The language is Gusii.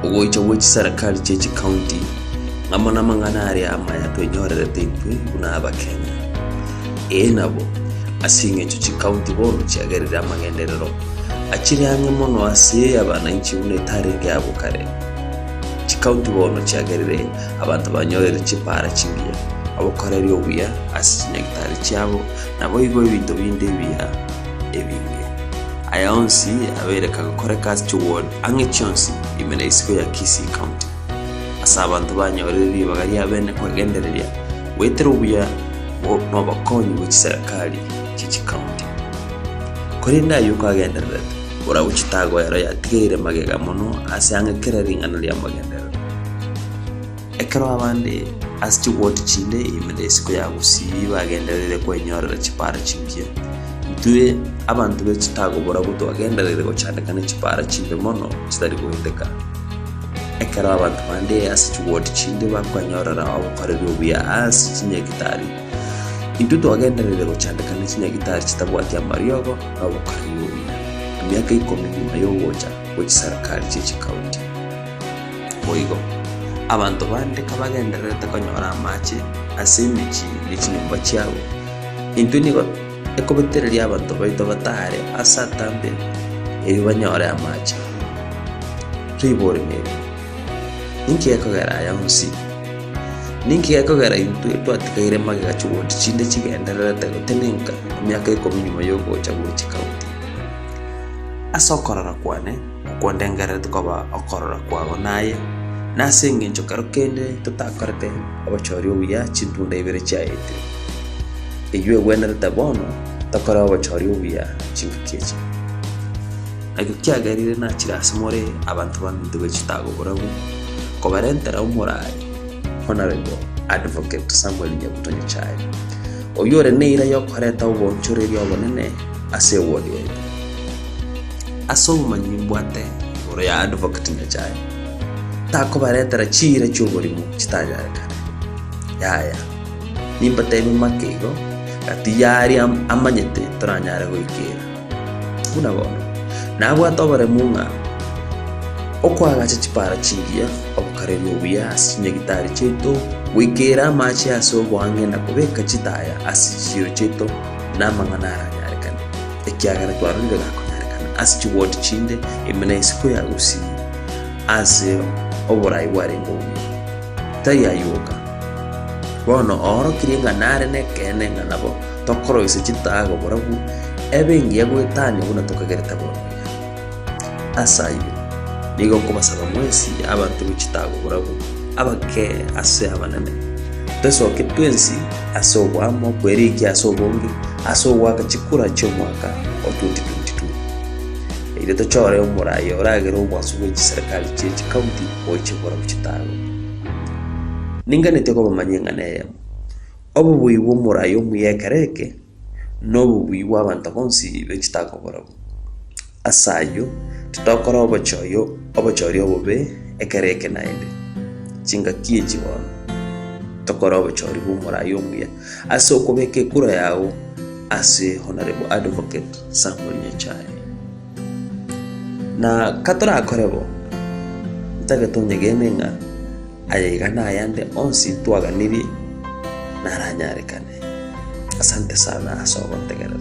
Ogoicha gwe chiserekari chie chikaunti ng'amo namang'ana aria amaya twenyorerete intwe buna Abakenya. Ee nabo, ase engencho chikaunti bono chiagerire amagenderero achire ang'e mono ase abananchi buna etarenge abwo kare. Chikaunti bono chiagerire abanto banyorire chipaara chingiya, obokoreri obuya ase chinyagitari chiabo, naboigo ebinto binde ebiya ebinge. Aya onsi abeire kagokoreka ase chiward ang'e chionsi ime na isiko ya Kisii County, ase abanto banyorire ribaga riabene kwegendereria goetera obuya nobokonyi bwe chiserekari chie chicounty. Korende ayio kagendererete, borabu chitago ero yatigaire magega mono ase ang'e kera ring'ana ri'amagenderero. Ekero abande ase chiward chinde ime na isiko ya Gusii bagendereire kwenyorera chipara chingiya, intwe abanto be chitago borabu twagendereire gochandeka ne chipara chimbe mono chitari goeteka. Ekero abanto bande ase chiward chinde bakwenyorera obokoreri obuya ase chinyagitari, intwe twagendereire gochandeka ne chinyagitari chitabwati amariogo na obokoreri obuya. Emiaka ikomi nyuma y'ogocha gwe chiserikari chie chikaunti. Boigo, abanto bande kabagendererete konyora amache ase emechie ne chinyomba chiabo, intwe nigo ekobetereria abanto baito batare ase atambe erio banyore amache. Toibore neri, Ninki gekogera aya onsi? Ninki gekogera intwe twatigaire magega chigoti chinde chigendererete gotenenka emiaka ikomi nyuma y'ogocha gwe chikaunti? Ase okorora kwane, okwo ndengererete koba okorora kwao naye, nase engencho kero kende totakorete obochori obuya chintunda ibere chiaetire, eyio egwenerete bono tokore obochori obuya chingaki echi. Nakio kiagerire nachire ase more abanto baminto be chitaago borabu, kobarentera omoraai Honourable Advocate Samuel Nyabuto Nyachae, oyio ore neira y'okoreta oboonchoreria obonene ase eward yaito. Ase obomanyi mbwate igoro ya Advocate Nyachae, takobaretera chiira chi'oborimo chitanyarekane. Yaya, nimbatebie make igo, gati y'aria amanyete toranyare goikera. Buna bono, nabwate oboremu ng'a okoagacha chipara chingiya, obokareri obuya ase chinyagitari chiaito, goikera amache ase oboang'e na kobeka chitaya ase chichiiro chiaito namang'ana aranyarekane, ekiagera twarorire gakonyarekana ase chiwodi chinde ime na isiko ya Gusii ase oborai bwarenge obuya. Tari ayio oka. Bono oorokirie ng'a nare nekeene ng'a nabo tokoroisia chitaago borabu ebe engiya goetania buna tokagerete bono iga. Ase ayio, nigo nkobasaba mwensi abanto be chitaago borabu, abake ase abanene, tosoke twensi ase oboamo kwerikia ase obonge ase ogoaka chikura chi'omwaka o 2022, erio tochore omoraia oragere obwansu bwe chiserikali chie chikaunti goichia borabu chitaago. Ninganetie kobamanyia eng'ana eyemo, Obobui bw'omorai omuya ekero eke nobobui bw'abanto bonsi be chitaago borabu. Ase ayio, titokora obochoyo obochori obobe ekero eke naende. Chingaki echi bono, tokore obochori bw'omorai omuya ase okobeka ekura yao ase Honourable Advocate Samuel Nyachae. Na katorakore bo, ntagete onyegene ng'a aya iga nayande onsi twaganirie naranyarekane. Asante sana ase ogontegerera.